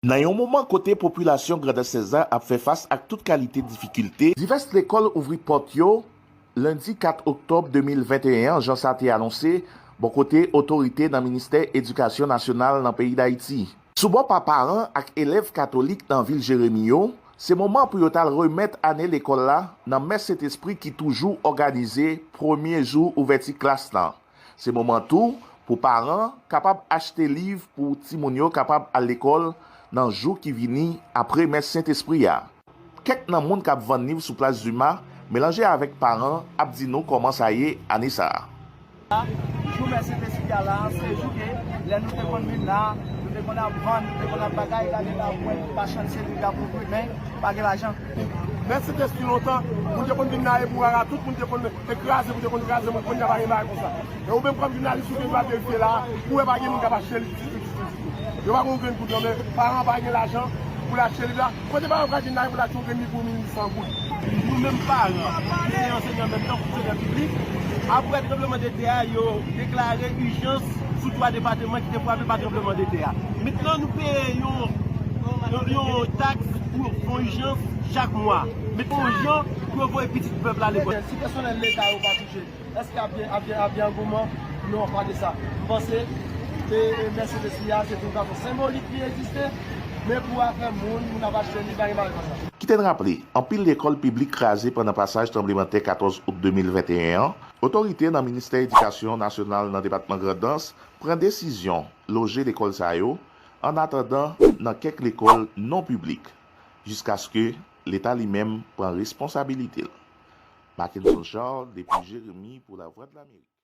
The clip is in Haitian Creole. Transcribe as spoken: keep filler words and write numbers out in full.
Nan yon moman kote popilasyon Grandans Sèz la ap fè fas ak tout kalite difikilte, divès lekòl ouvri pòt yo lendi kat oktòb de mil venteyen an, jan sa te anonse bò kote otorite nan Ministè Edikasyon Nasyonal nan peyi Dayiti. Sou bò pa paran ak elèv katolik nan vil Jeremi yo, se moman pou yo t al remèt ane lekòl la nan mès Sentespri ki toujou òganize premye jou ouvèti klas lan. Se moman tou pou paran kapab achte liv pou timoun yo kapab al lekòl nan jou ki vini apre mès Sentespri a. Kèk nan moun k ap vann liv sou plas Duma, melanje avèk paran, ap di nou kòman sa ye ane sa a. Jou mès Sentespri a la, se jou ke lè nou te konn vin la, nou te konn ap vann, nou te konn ap bagay, gade la, ou wè, machann se liv la pou vre, men pa gen lajan. Mès Sentespri lontan, moun te konn vin la, e pou rara, tout moun te konn kraze, pou te konn kraze, moun konn pa gen bagay konsa. E ou menm kòm jounalis, ou gen dwa verifye la, ou wè pa gen moun k ap achte liv ditou, ditou, ditou. Yo pa gen yon grenn goud nan men, paran pa gen lajan pou l achte liv la. Kote paran pral jwenn lajan pou l achte yon grenn liv pou mil uit san goud? Nou menm paran, ki se ansèyman an menm tan fonksyonè piblik, apre tranblemanntè a, yo deklare ijans sou twa depatman ki te frape pa tranblemanntè a. Mentnan, nou peye yon, yon, yon taks pou fon ijans chak mwa. Met yon jan pou yo voye pitit pèp la lekòl. Si pèsonèl Leta yo pa touche, èske ap gen, ap gen, ap gen angouman? Non, pa de sa. M panse, e, e, mès Sentespri a, se te yon fason senbolik li egziste, men pou afè moun, moun ap achte li, pa gen bagay konsa. Kite n raple, anpil lekòl piblik kraze pandan pasaj tranblemanntè katòz out de mil venteyen an. Otorite nan Ministè Edikasyon Nasyonal nan depatman Grandans pran desizyon loje lekòl sa yo, annatandan nan kèk lekòl non piblik, jiskaske Leta li menm pran responsabilite l. Mackenson Charles, depi Jeremi, pou Lavwadlamerik.